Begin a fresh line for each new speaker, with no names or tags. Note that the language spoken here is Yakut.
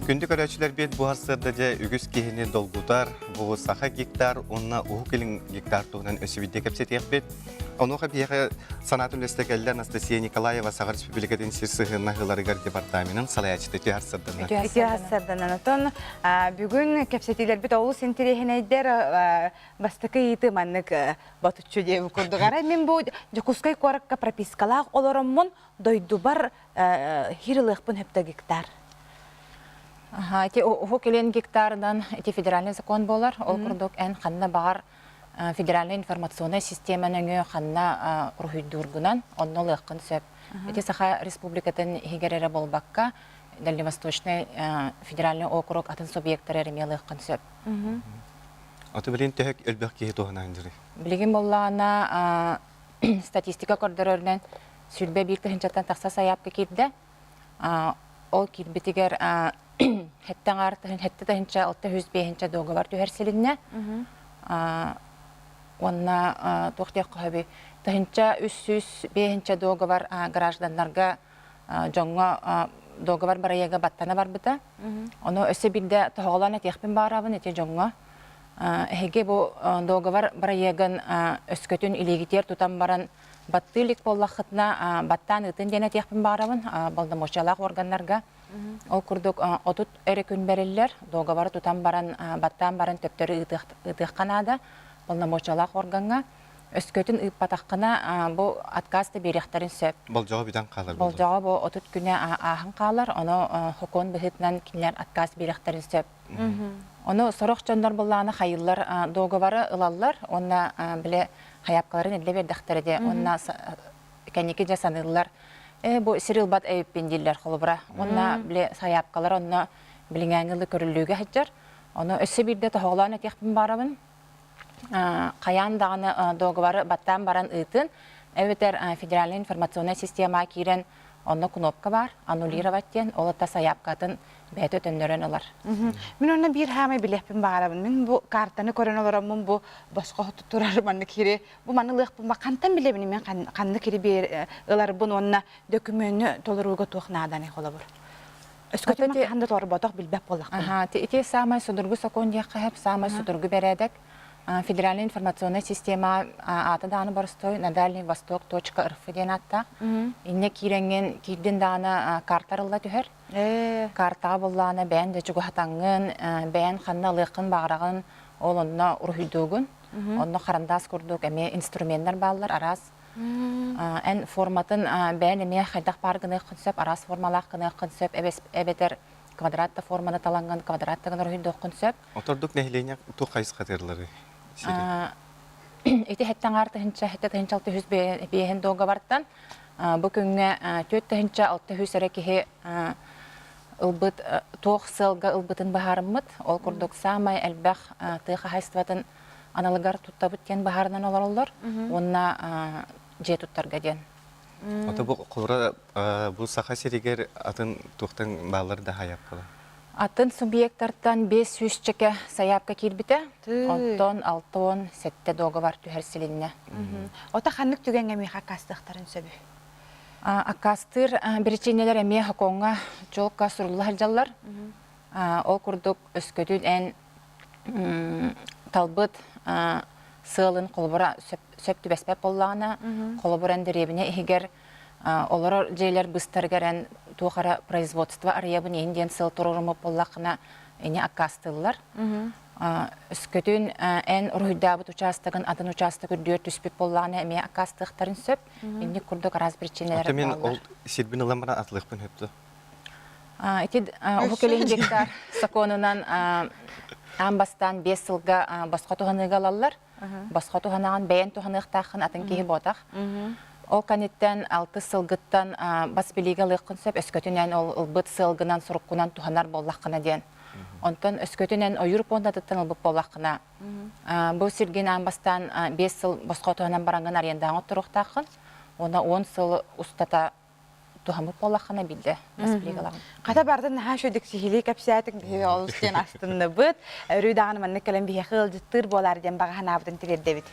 Күндү көрөөччүлэрбит бу сарсыарда дьэ үгүс киһини долгутар бу саха гектар уонна Уһук Илин гектар туһунан өссө биирдэ кэпсэтиэхпит. Онуоха биһиэхэ санаатын үлэстэ кэллэ Анастасия Николаева Саха Республикатын сир сыһыаннаһыыларыгар департаменын салайааччыта үтүө сарсыарданан.
Үтүө сарсыарданан. Отон бүгүн кэпсэтиилэрбит олус интэриэһинэйдэр. Бастакы ыйытыы маннык ботуччу диэбит курдук. Арай мин бу Дьокуускай куоракка пропискалаах олороммун дойдубар хир ылыахпын сөптө гектар.
Аха, ити Уһук Илин гектарынан ити федеральный закон буолар. Ол курдук эн ханна баҕар федеральный информационнай система нөҥүө ханна уруһуйдуургунан онно ылыаххын сөп. Ити Саха Республикатын иһигэр эрэ буолбакка, Дальневосточный федеральный округ атын субъектары эмиэ ылыаххын сөп.
Аты билигин төһө элбэх киһи туһанан дьарый?
Билигин буоллаҕына статистика көрдөрөрүнэн 21 тыһыынчаттан тахса сайаапка киирдэ. Ол киирбитигэр сэттэ аҥаар тыһын сэттэ тыһыынча 605 дуогабар түһэрсилиннэ. Уонна туох диэххэ сөбүй 1305 дуогабар гражданнарга дьоҥҥо дуогабар бырайыага баттана барбыта. Ону өссө биирдэ тоһоҕолоон этиэхпин баҕарабын ити дьоҥҥо. Эһиги бу дуогабар бырайыагын өскөтүн илиигитигэр тутан баран баттыы илик буоллаххытына баттаан ыытын диэн этиэхпин баҕарабын боломуочуйалаах органнарга. Ол курдук 30 эрэ күн бэриллэр, дуогабары тутан баран баттаан баран төптөрү ыытыахха наада полномочиялаах органҥа. Өскөтүн ыыппатаххына бу отказ да биэриэхтэрин сөп.
Болдьоҕо бүтэн хаалар.
Болдьоҕо бу 30 күнэ ааһан хаалар, ону сокуон быһыытынан кинилэр отказ биэриэхтэрин сөп. Ону сорох дьоннор былааны хайыллар договоры ылаллар уонна бile хайаапкаларын эллэ биэрдэхтэрэ дии уонна кэнники дьэ саныыллар э бу сир ылбат эбиппин дииллэр холобура уонна бile сайаапкалар онно билиҥээҥи ылы көрүллүүгэ сылдьар ону өссө биирдэ тоһоҕолоон этиэхпин баарабын хайаан даҕаны договоры баттаан баран ыытын эбэтэр федеральная информационная системаҕа киирэн онно кнопка баар аннулировать диэн ол ата сайаапкатын бэйэтэ төннөрөн ылар.
Мин онно биир хаамай билиэхпин баҕарабын. Мин бу картаны көрөн олороммун бу босхо турар маннык кири бу маны ылыахпын хантан билэбин мен ханнык кири биэр ыларбын уонна дөкүмүөнү толорууга туох нааданы холобур. Өскөтүн хаһан да толорботох билбэт буоллахпын.
Аха, ити саамай судургу сокуон диэххэ сөп, саамай судургу бэрээдэк. Федеральная информационная система аата даҕаны боростой на Дальний Восток точка рф диэн ааттаах. Иннэ киирэҥҥин киирдин даҕаны карта арылла түһэр. Картаҕа буллаҕына бэйэн да чугаһатаҥҥын, бэйэн ханна ылыаххын баҕараҕын, ол онно уруһуйдуугун. Онно харандаас курдук эмиэ инструменнар бааллар араас. Эн форматын бэйэн эмиэ хайдах баар гыныаххын сөп, араас формалаах гыныаххын сөп, эбэтэр квадрат да форманы талаҥҥын квадрат да гына уруһуйдуоххун сөп.
Отордук нэһилиэнньэ туох хайысхатырлары сири?
Ити сэттэ аҥаар тыһыынча, 7605 дуогабартан бу күҥҥэ 4600 эрэ киһи ылбыт туох сыалга ылбытын быһаарыммыт. Ол курдук саамай элбэх тыа хаһаайыстыбатын аналыгар туттабыт диэн быһаарынан олороллор уонна дьиэ туттарга диэн.
Ото бу холура бу Саха сиригэр атын туохтан бааллар да хайаппыла?
Атын субъектартан 500 чеке сайаапка киирбитэ. Онтон 67 договор түһэрсилиннэ.
Ото ханнык түгэҥҥэ миэхэ аккаастыахтарын сөбүй?
Аккаастыыр биричиинэлэр эмиэ сокуоҥҥа чуолка сурулла сылдьаллар. Ол курдук өскөтүн эн талбыт сыалын холобура сөп түбэспэт буоллаҕына, холобура эн дэриэбинэ иһигэр олорор дьиэлэр быстарыгар эн туох эрэ производство арыйабын иһин диэн сыал туруоруммут буоллаххына, ини аккаастыыллар. Өскөтүн эн уруһуйдаабыт учаастагын атын учаастак үрдүгэр түспүт буоллаҕына, эмиэ аккаастыахтарын сөп. Инник курдук араас причиналар
Ото мен
бааллар.
ол сирбин ылан баран атылыахпын сөп дуо?
Ити Уһук Илин гектар сокуонунан аан бастаан 5 сылга босхо туһаныыга ылаллар. Босхо туһанаҕын бэйэн туһаныахтааххын атын киһи буотах. Ол кэнниттэн алтыс сылгыттан бас билиигэ ылыаххын сөп, өскөтүнэн ол ылбыт сыалгынан, суруккунан туһанар буоллаххына диэн. Онтон өскөтүнэн ойуур пуондатыттан ылбыт буоллаххына, бу сиргин аан бастаан 5 сыл босхо туһанан бараҥҥын арендаҕа оттуруохтааххын. Уонна 10 сыл устата туһаммыт буоллаххына биирдэ бас билиигэ ылаҕын.
Хата бардын наһаа үчүгдүк сиһилии кэпсээтиҥ биһиги олус диэн астынныбыт. Өрүү даҕаны маннык кэлэн биһиэхэ ыалдьыттыыр буолаар диэн баҕа санаабытын тириэрдэбит.